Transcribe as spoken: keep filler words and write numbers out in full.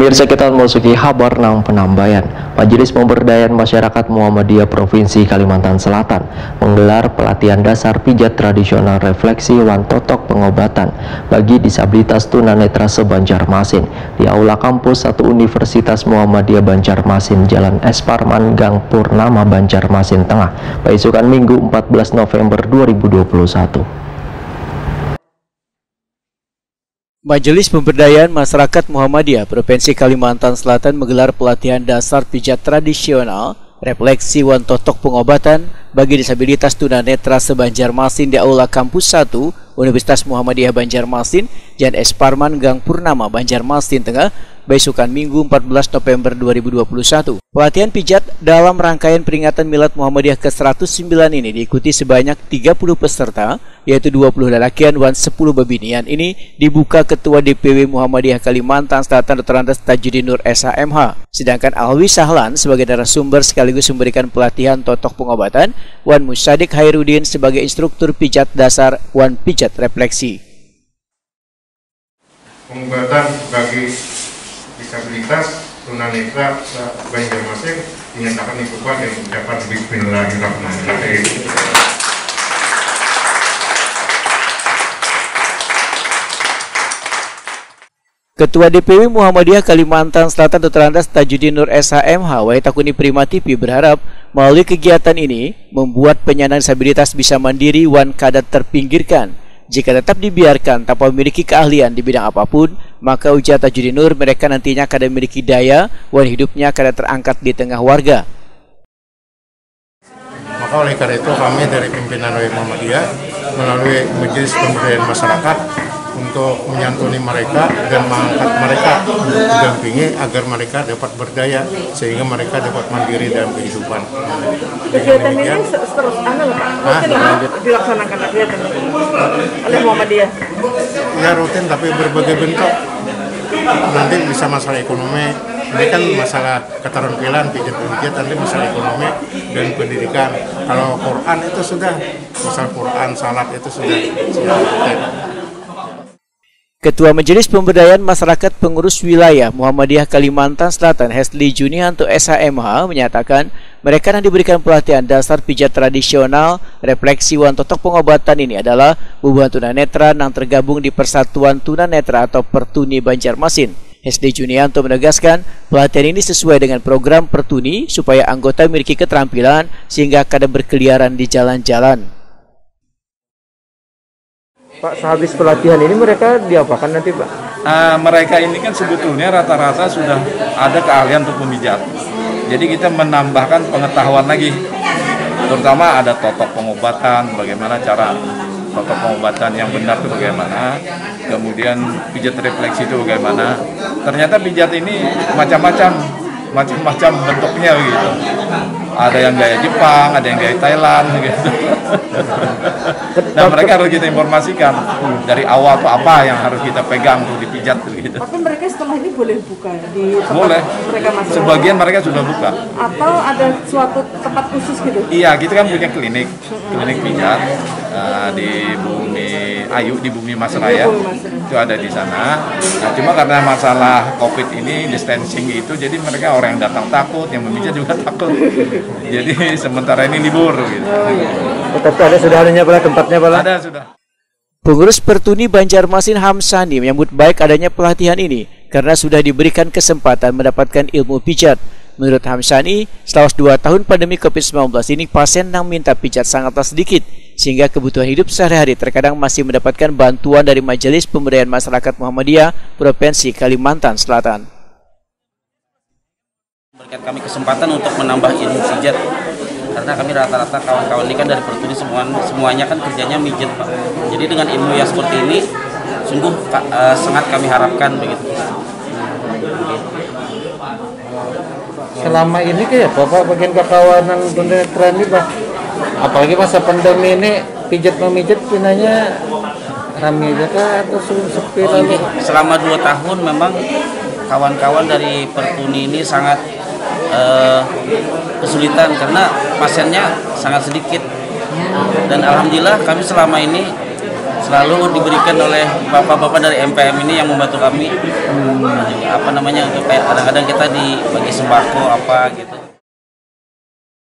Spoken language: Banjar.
Pemirsa, kita memasuki habar nang penambayan. Majelis Pemberdayaan Masyarakat Muhammadiyah Provinsi Kalimantan Selatan menggelar pelatihan dasar pijat tradisional refleksi wan totok pengobatan bagi disabilitas tunanetra se-Banjarmasin di Aula Kampus satu Universitas Muhammadiyah Banjarmasin, Jalan S Parman, Gang Purnama, Banjarmasin Tengah, paisukan Minggu empat belas November dua ribu dua puluh satu. Majelis Pemberdayaan Masyarakat Muhammadiyah Provinsi Kalimantan Selatan menggelar pelatihan dasar pijat tradisional, refleksi wan totok pengobatan bagi disabilitas tunanetra se-Banjarmasin di Aula Kampus satu Universitas Muhammadiyah Banjarmasin, Jalan S Parman, Gang Purnama, Banjarmasin Tengah, baisukan Minggu empat belas November dua ribu dua puluh satu. Pelatihan pijat dalam rangkaian peringatan Milad Muhammadiyah ke seratus sembilan ini diikuti sebanyak tiga puluh peserta, yaitu dua puluh lalakian wan sepuluh babinian ini dibuka Ketua D P W Muhammadiyah Kalimantan Selatan Doktor Andes Tajudin Nur S H M H. Sedangkan Alwi Sahlan sebagai narasumber sekaligus memberikan pelatihan totok pengobatan wan Musyadik Hairudin sebagai instruktur pijat dasar wan pijat refleksi. Pengobatan bagi disabilitas tunanetra se-Banjarmasin dinyatakan dibuka dengan ucapan Bismillahirrahmanirrahim. Ketua D P W Muhammadiyah Kalimantan Selatan Doktor Andes Tajudin Nur S H M H, Wai Takuni Prima T V, berharap melalui kegiatan ini membuat penyandang disabilitas bisa mandiri wan kada terpinggirkan. Jika tetap dibiarkan tanpa memiliki keahlian di bidang apapun, maka ujar Tajudin Nur, mereka nantinya kada memiliki daya wan hidupnya kada terangkat di tengah warga. Maka oleh karena itu kami dari pimpinan W Muhammadiyah melalui Majelis Pemberdayaan Masyarakat untuk menyantuni mereka dan mengangkat mereka untuk didampingi agar mereka dapat berdaya sehingga mereka dapat mandiri dalam kehidupan. Kegiatan ini demikian. Se-, seterus, anu, Pak, hah? Rutin lah dilaksanakan kegiatan ini oleh Muhammadiyah. Ya, rutin tapi berbagai bentuk. Nanti bisa masalah ekonomi, ini kan masalah keterampilan, pijat-pijat, nanti masalah ekonomi dan pendidikan. Kalau Quran itu sudah, masalah Quran, salat itu sudah, sudah rutin. Ketua Majelis Pemberdayaan Masyarakat Pengurus Wilayah Muhammadiyah Kalimantan Selatan, Hesli Junianto S H M H, menyatakan mereka yang diberikan pelatihan dasar pijat tradisional, refleksi wan totok pengobatan ini adalah bubuhan tunanetra yang tergabung di Persatuan Tunanetra atau Pertuni Banjarmasin. Hesli Junianto menegaskan pelatihan ini sesuai dengan program Pertuni supaya anggota memiliki keterampilan sehingga kada berkeliaran di jalan-jalan. Pak, sehabis pelatihan ini mereka diapakan nanti, Pak? Ah, mereka ini kan sebetulnya rata-rata sudah ada keahlian untuk memijat. Jadi kita menambahkan pengetahuan lagi. Terutama ada totok pengobatan, bagaimana cara totok pengobatan yang benar itu bagaimana. Kemudian pijat refleksi itu bagaimana. Ternyata pijat ini macam-macam. Macam-macam bentuknya begitu. Ada yang gaya Jepang, ada yang gaya Thailand gitu. Nah, mereka harus kita informasikan dari awal tuh apa yang harus kita pegang tuh dipijat tuh gitu. Tapi mereka setelah ini boleh buka di tempat boleh. Mereka masing-masing? Sebagian mereka sudah buka. Atau ada suatu tempat khusus gitu? Iya, kita kan punya klinik. Klinik pijat, eh, di Bumi Ayu, di Bumi Mas Raya. Bumi Mas Raya. Itu ada di sana. Nah, cuma karena masalah covid ini, distancing itu, jadi mereka orang yang datang takut, yang memijat juga takut. Jadi sementara ini libur gitu. Oh, iya. Tetap ada sudah adanya pala tempatnya, pala? Ada sudah. Pengurus Pertuni Banjarmasin Hamsani menyambut baik adanya pelatihan ini karena sudah diberikan kesempatan mendapatkan ilmu pijat. Menurut Hamsani, setelah dua tahun pandemi covid sembilan belas ini, pasien yang minta pijat sangatlah sedikit, sehingga kebutuhan hidup sehari-hari terkadang masih mendapatkan bantuan dari Majelis Pemberdayaan Masyarakat Muhammadiyah Provinsi Kalimantan Selatan. Memberikan kami kesempatan untuk menambah ilmu pijat. Karena kami rata-rata kawan-kawan ini kan dari Pertuni semua, semuanya kan kerjanya mijet, Pak. Jadi dengan ilmu yang seperti ini, sungguh, Pak, eh, sangat kami harapkan begitu. Selama ini kayak apa, Pak, bagian kakawanan tunanetra ini, Pak? Apalagi masa pandemi ini, pijat memijat pinanya rame aja kah atau su-, sepi lalu? Selama dua tahun memang kawan-kawan dari Pertuni ini sangat, eh, kesulitan karena pasiennya sangat sedikit. Dan alhamdulillah kami selama ini Selalu diberikan oleh bapak-bapak dari M P M ini yang membantu kami. Apa namanya, untuk kayak kadang-kadang kita dibagi sembako apa gitu.